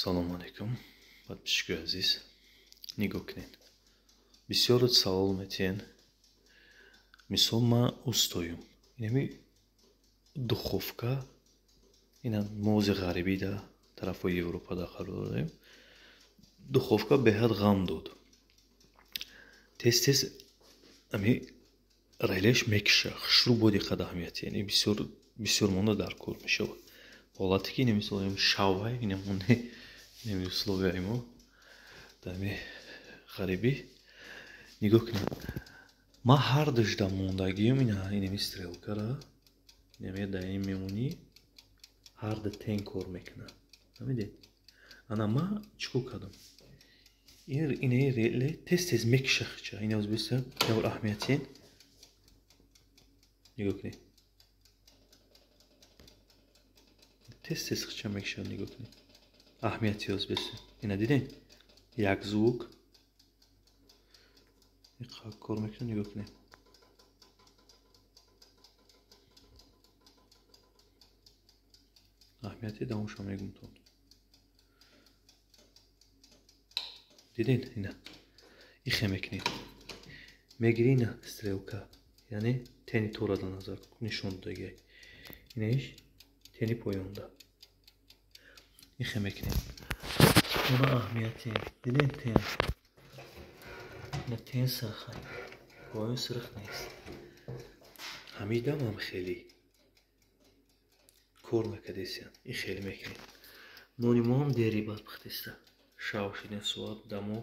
Салому алейкум, подписчикои азиз. Нигоҳ кунед. Бисёр савол метиҳен. Мисол, ман устоюм. Инами духовка, ина мози ғарибӣ да тарафҳои Европа да қарор дорем. Духовка беҳад ғам дод. Тез-тез ами релеш мекиша. Хушрӯ бо диққат аҳамият. Яъне бисёр бисёр монда дар кор мешавад. Ҳолате ки мисол шавай, инамоне инами условияи мо дами ғарибӣ. Нигоҳ кунед. Ман ҳар дужда мондагиам ина инами стрелкара, инами дар ин мемонӣ, ҳар ду тен кор мекунад. Фаҳмидед? Ана ман чӣ кор кардам? Инаи реле тез-тез мекиша хича. Ина озбеста явр аҳамиятин. Нигоҳ кунед. Тез-тез хича мекиша, нигоҳ кунед. Аҳамияти озбеста. Ина дидед? Як звук кор мекунад, нигоҳ кунед. Аҳамияти давомша мегумтон. Дидед? Ина ихе мекунед. Мегири ина стрелка, яъне тени тора дар назар нишон додагиай. Инаиш тени поёнда. Ихе мекунед. Она аҳамияти. Дидед тен? Ина тен сирхай. Поён сирх нест. Ҳамидамам хеле кор накардесиян. И хеле мекунед. Нони мо ҳам дери бад пухтеста. Шав шидем соат дамо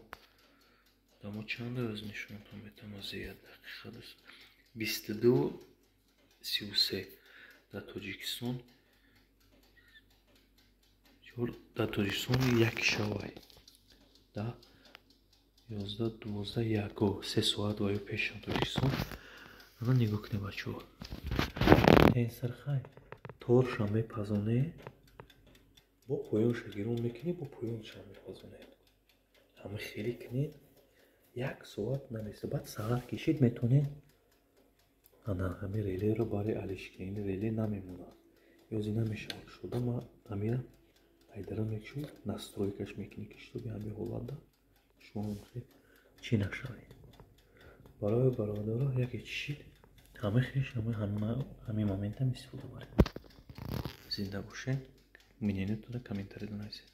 чанда оз нишонтон метавонам аз як дақиқа дӯст. 22:33 дар Тоҷикистон. Дар Тоҷикистон як шавай. Да 11, 12, 1, 3 соат ва ё пешам Тоҷикистон. Ана нигоҳ кунед, бачаҳо. Тен сирхай. Торша мепазоне, бо поёнша гирон мекунӣ, бо поёнша мепазоне. Ҳама хеле кунед, як соат наместа. Баъд саҳар кишид метонед. Ана ҳами релеро барои алиш кунед. Ин реле намемонад. Ёзи намешавад шуда. Ма ҳамира айдара мекушем, настройкаш мекунӣ, ки шуби ҳами ҳолатда шумо хел чӣ нашавед. Барои бародаро яке чишид, ҳама хеш ҳами моментам истифода баред. Зинда бошед. Мнениятонро комментарийда нависед.